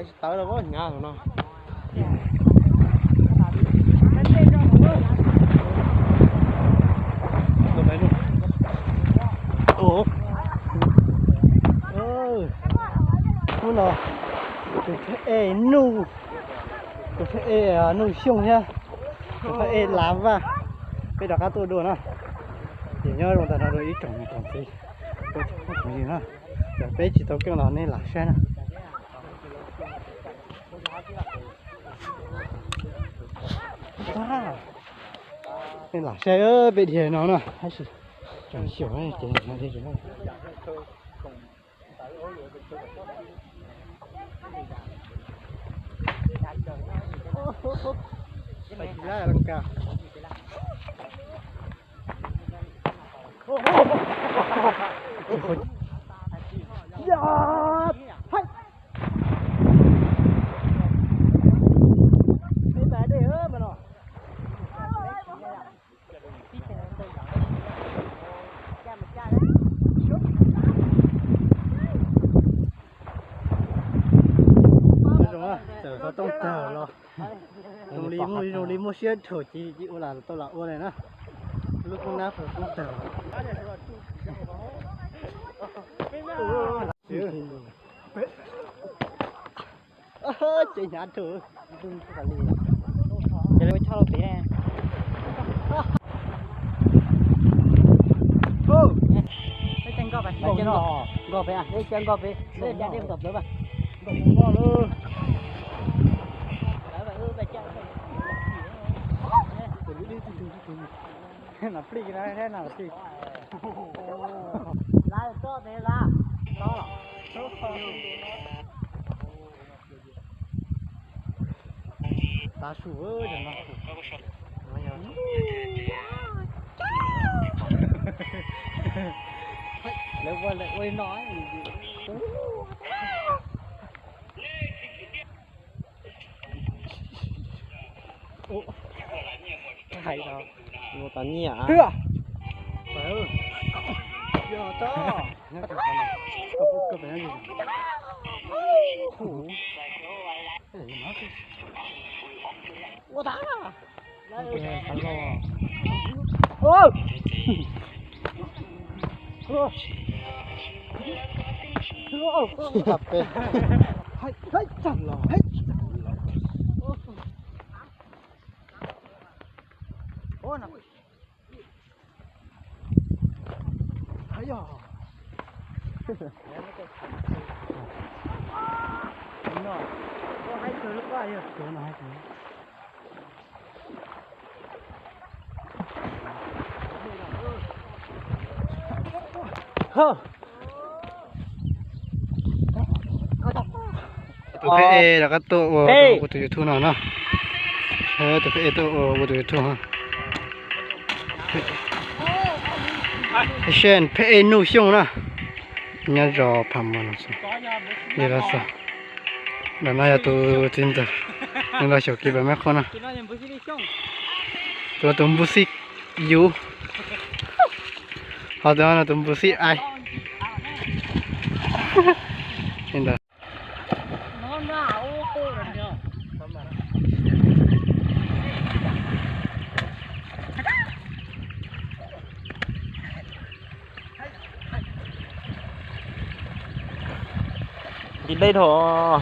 Tsis tawv los hnyav no. Hnub no tus thawj ej Nuj, tus thawj ej Nuj Xyooj thiab tus thawj ej Lav Vaj, peb rov qab tuaj dua na. Ces nyob zoo ntawm no rau ib tsoom niam tsoom txiv, tsoom phooj tsoom ywg na. Txawm peb tsis tau keej los nej lam saib na. Nej lam saib peb dhia no na, tab sis tsoom xyaum ces Txawm xov tooj tawg los zoo li muaj, zoo li muaj siab dhau ces ua lam tau lam ua li na. Lub koob nab poob tawg. Ces hnyav dhau. Ces lawv choj lawm pem. Nkoj pem, nkoj pem, nkoj pem, nkoj pem. Nas plig na, nas plig. Tav su no. Lawv ua, lawv ua li no. Hais tau. Ua tau nyiaj. Ua tau. Tus pheb e rov qab tuaj ua tus YouTube no na. Tus pheb e tuaj ua tus YouTube. Seb pheb e Nuj Xyooj na. Nyob zos Pham Muas no xwb. Li no xwb. Ntawm no yog tus txiv ntxawm, nws los xyaum kev pas meb qhob no. Tus no tus npus xij yuv, ho tus no tus npus xij ai. Li ntawd. Nti dej dhau.